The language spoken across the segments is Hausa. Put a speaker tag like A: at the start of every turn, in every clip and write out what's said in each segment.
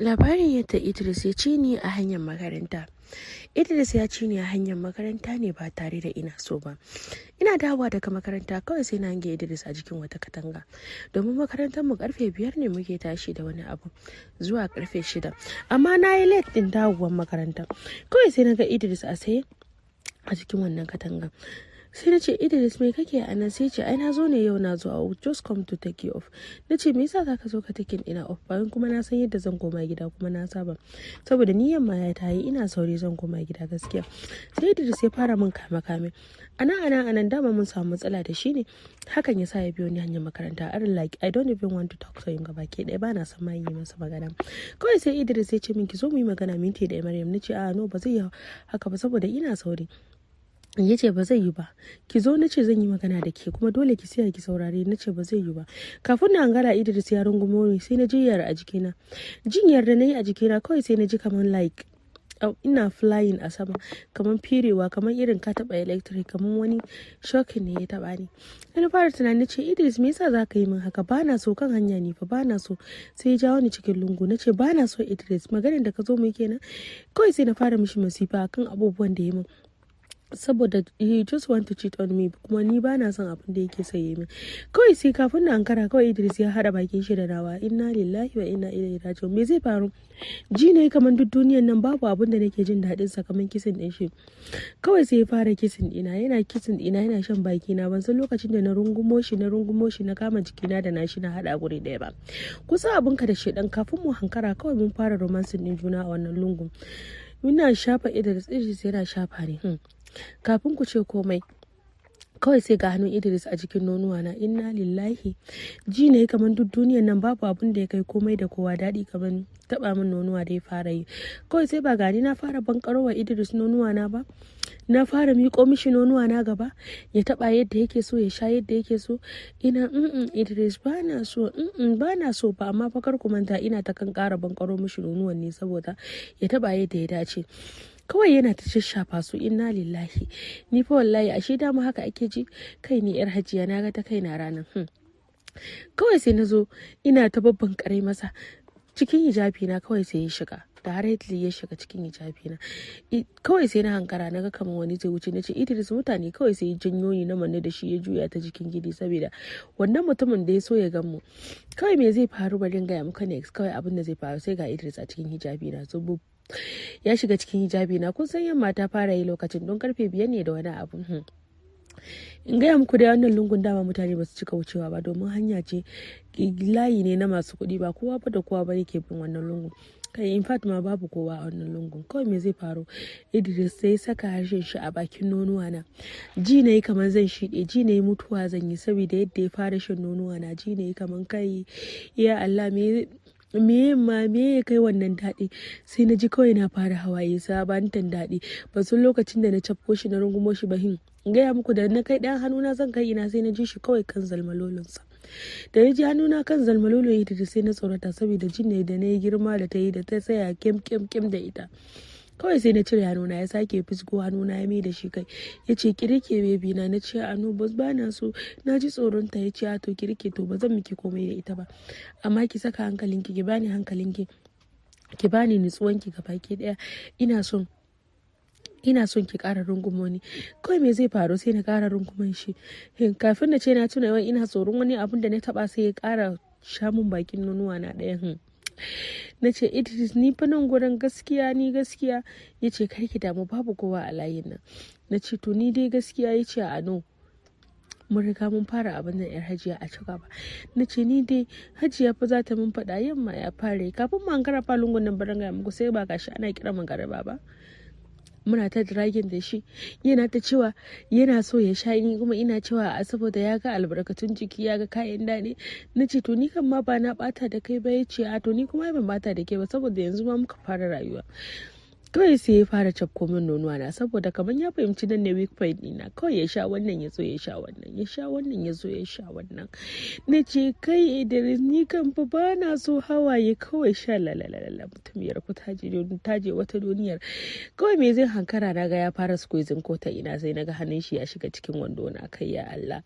A: Labarin yadda Idris ya ci ni a hanyar makaranta. Idris ya ci ni a hanyar makaranta ne ba tare da ina so ba. Ina dawowa daga makaranta, kawai sai na hange Idris a jikin wata katanga. Domin makarantar mu karfe 5 ne muke tashi da wani abu zuwa karfe 6. Amma na yi late din dawowar makaranta. Kawai sai na ga Idris a tsaye a jikin wannan katanga. Sai na ce, "Idris, me kake a nan?" Sai ce, "Ai na zo ne yau, na zo, I just come to take you off." Na ce, "Me yasa zaka zo ka taking ina off, bayan kuma na san yadda zan koma gida, kuma na saba, saboda ni yamma ya tayi, ina sauri zan koma gida gaskiya?" Sai Idris ya fara min kame kame. Anan anan anan dama mun samu matsala da shi ne, hakan ya sa ya biyo ni hanyar makaranta. Irin like I don't even want to talk to him, gaba ke ɗaya bana son ma yi masa magana. Kawai sai Idris ya ce min, "Ki zo mu yi magana minti 1, Maryam." Na ce, "A no, ba zai yi haka ba saboda ina sauri." Ya ce, "Ba zai yi ba, ki zo." Na ce, "Zan yi magana da ke kuma dole ki siya ki saurare." Na ce, "Ba zai yi ba." Kafin na angara, Idris ya rungumo ni, sai na ji yar a jikina. Jinyar da na yi a jikina, kawai sai na ji kamar like ina flying a sama, kamar firewa, kamar irin ka taba electric, kamar wani shocking ne ya taba ni. Sai na fara tunani, ce, "Idris, me yasa za ka yi min haka? Bana so, kan hanya ne fa, bana so." Sai ya jawo ni cikin lungu. Na ce, "Bana so, Idris, maganar da ka zo mu kenan." Kawai sai na fara mishi masifa akan abubuwan da ya min, saboda he just want to cheat on me, kuma ni ba na son abin da yake so yi min. Kawai sai kafin na ankara, kawai Idris ya hada bakin shi da nawa. Inna lillahi wa inna ilaihi raji'un. Me zai faru? Ji ne kamar duk duniyan nan babu abin da nake jin daɗin sa kamar kissing din shi. Kawai sai ya fara kissing dina, yana kissing dina, yana shan baki na. Ban san lokacin da na rungumo shi, na rungumo shi, na kama jikina da nashi, na hada guri ɗaya ba. Kusa abinka da shedan, kafin mu hankara, kawai mun fara romancing din juna a wannan lungun. Ina shafa Idris, Idris yana shafa ni. Kafin ku ce komai, kawai sai ga hannun Idris a jikin nonuwa na. Inna lillahi! Ji ne kamar duk duniyan nan babu abun da ya kai komai da kowa daɗi kamar taba min nonuwa da ya fara yi. Kawai sai ba gani na fara bankarowa Idris nonuwa na ba, na fara miƙo mishi nonuwa na gaba, ya taba yadda yake so, ya sha yadda yake so. Ina, Idris, ba na so, ba na so ba." Amma fa kar ku manta, ina ta kan ƙara bankaro mishi nonuwan ne saboda ya taba yadda ya dace. Kawai yana ta shashafa su. Inna lillahi! Ni fa wallahi ashe dama haka ake ji. Kai, ni yar hajiya, na ga ta kai na ranar. Kawai sai na zo ina ta babban kare masa cikin hijabi na. Kawai sai ya shiga directly, ya shiga cikin hijabi na. Kawai sai na hankara, na ga kamar wani zai wuce. Na ce, "Idris, mutane." Kawai sai ya janyo ni, na manne da shi, ya juya ta jikin gidi saboda wannan mutumin da ya so ya gan mu. Kawai me zai faru? Bari in gaya muka next. Kawai abin da zai faru, sai ga Idris a cikin hijabi na, zubu ya shiga cikin hijabi na. Kun san yamma ta fara yi lokacin, don karfe 5 ne da wani abu. In gaya muku da wannan lungun, dama mutane ba su cika wucewa ba, domin hanya ce, layi ne na masu kuɗi, ba kowa ba da kowa ba yake bin wannan lungun. Kai, in fact ma babu kowa a wannan lungun. Kawai me zai faru? Idris sai saka harshen shi a bakin nonuwa na. Ji na yi kamar zan shiɗe, ji na yi mutuwa zan yi, saboda yadda ya fara shan nonuwa na. Ji na yi kamar, kai ya Allah, me me ma me ya kai wannan daɗi? Sai na ji kawai na fara hawaye sabantan daɗi. Ba san lokacin da na cafko shi, na rungumo shi ba. Hin gaya muku, da na kai ɗan hannuna zan kai ina, sai na ji shi kawai kan zalmalolonsa. Da na ji hannuna kan zalmalolon ita, da sai na tsorata, saboda jin ne da na yi girma da ta yi da ta tsaya kem kem kem da ita. Kawai sai na cire hannuna, ya sake fisgo hannuna, ya mai da shi kai, ya ce, "Ki rike, baby na." Na ce, "A no, boss, ba na so, na ji tsoron ta." Ya ce, "A to ki rike to, ba zan miki komai da ita ba, amma ki saka hankalinki, ki bani hankalinki, ki bani nutsuwanki gabaki daya. Ina son ki ƙara rungumo ni." Kawai me zai faru? Sai na ƙara runguman shi. Kafin na ce na tuna yawan ina tsoron wani abun da na taba, sai ya ƙara sha mun bakin nonuwa na ɗaya. Na ce, "Idris, ni fa nan gurin gaskiya, ni gaskiya." Ya ce, "Kar ki damu, babu kowa a layin nan." Na ce, "To ni dai gaskiya." Ya ce, "A no, mun riga mun fara abin nan, yar hajiya, a ci gaba." Na ce, "Ni dai hajiya fa za ta mun faɗa, yamma ya fara." Kafin mu ankara fa lungun nan, barin gaya muku, sai ba gashi ana kira magariba ba. Muna ta dragging da shi, yana ta cewa yana so ya sha, ni kuma ina cewa a, saboda ya ga albarkatun jiki, ya ga kayan daɗi. Na ce, "To ni kan ma ba na bata da kai ba." Ya ce, "A to ni kuma ban bata da kai ba, saboda yanzu ma muka fara rayuwa." Kawai sai ya fara cafko min nonuwa na, saboda kamar ya fahimci nan ne weak point ɗina. Kawai ya sha wannan, ya zo ya sha wannan, ya sha wannan, ya zo ya sha wannan. Na ce, "Kai Idris, ni kan fa ba na so." Hawaye kawai sha lalalala. Mutumiyar ku ta je wata duniyar. Kawai me zai hankara, na ga ya fara squeezing ko ta ina, sai na ga hannun shi ya shiga cikin wando na. Kai ya Allah!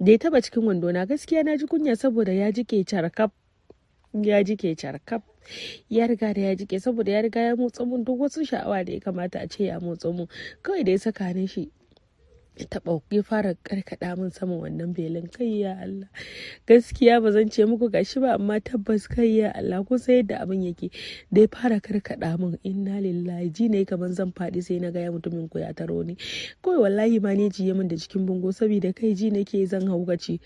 A: Da ya taba cikin wando na, gaskiya na ji kunya, saboda ya jike carkaf, ya jike carkaf. Ya riga da ya jike saboda ya riga ya motsa mun duk wasu sha'awa da ya kamata a ce ya motsa mun. Kawai da ya saka hannun shi ya taɓa, ya fara karkaɗa min saman wannan belin. Kai ya Allah, gaskiya ba zan ce muku gashi ba, amma tabbas, kai ya Allah, kun san yadda abin yake. Da ya fara karkaɗa min, inna lillahi, ji ne kamar zan faɗi. Sai na ga ya mutumin ku ya taro ni. Kawai wallahi ma ne ji min da cikin bungo, saboda kai, ji nake zan haukace,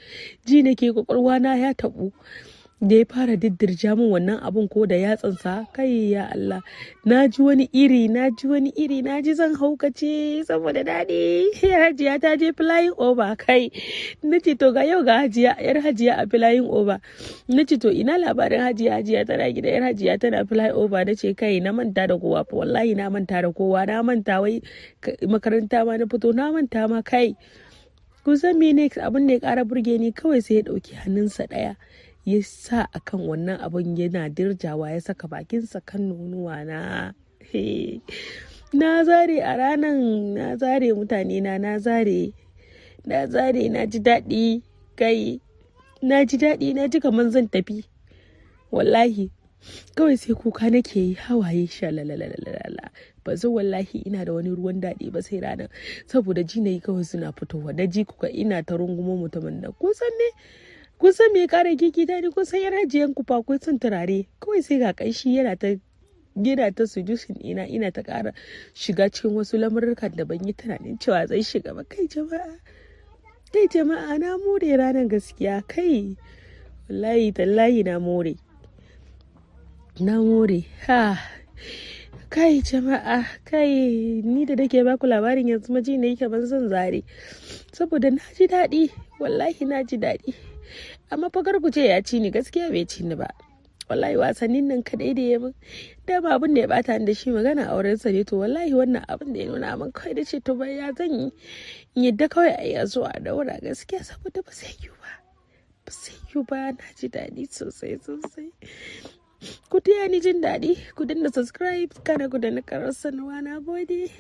A: ji nake kwakwalwa na ya taɓu. Da ya fara diddirja min wannan abun ko da yatsansa, kai ya Allah, na ji wani iri, na ji wani iri, na ji zan haukace saboda daɗi. Hajiya ta je flying over. Kai, na ce to ga yau ga Hajiya, yar Hajiya a flying over. Na ce to ina labarin Hajiya? Hajiya tana gida, yar Hajiya tana flying over. Na ce kai, na manta da kowa fa, wallahi na manta da kowa, na manta wai makaranta ma na fito, na manta ma. Kai, kusan mene abin da ya kara burge ni? Kawai sai ya ɗauki hannunsa ɗaya ya sa a kan wannan abun yana dirjawa, ya saka bakinsa kan nonuwa na. Na zare a ranan, na zare mutane na, na zare, na zare, na ji daɗi. Kai, na ji daɗi, na ji kamar zan tafi wallahi. Kawai sai kuka nake yi, hawaye shalalalalala. Ba zan, wallahi ina da wani ruwan daɗi ba sai ranar, saboda ji na yi kawai suna fitowa. Na ji kuka, ina ta rungumo mutumin nan. Kun san me? Kun san me ya kara gigita ni? Kun san yar Hajiyan ku fa kun san turare. Kawai sai ga kanshi yana ta seducing ina, ina ta kara shiga cikin wasu lamurrukan da ban yi tunanin cewa zai shiga ba. Kai jama'a, kai jama'a, na more ranar gaskiya. Kai, wallahi tallahi na more, na more. Ha, kai jama'a, kai, ni da nake baku labarin yanzu maji ne yake ban zan zare saboda na ji daɗi. Wallahi na ji daɗi, amma fa ku ce ya ci ni. Gaskiya bai ci ni ba wallahi. Wasannin nan kadai da ya min, dama abin da ya bata ni da shi magana auren sa ne. To wallahi wannan abin da ya nuna min, kawai da ce to bai ya zan yi in yadda kawai a yi zo a daura gaskiya, saboda ba sai yi ba, ba sai yi ba. Na ji daɗi sosai sosai. Ku taya ni jin daɗi, ku danna subscribe, kana ku danna karar sanarwa. Na gode.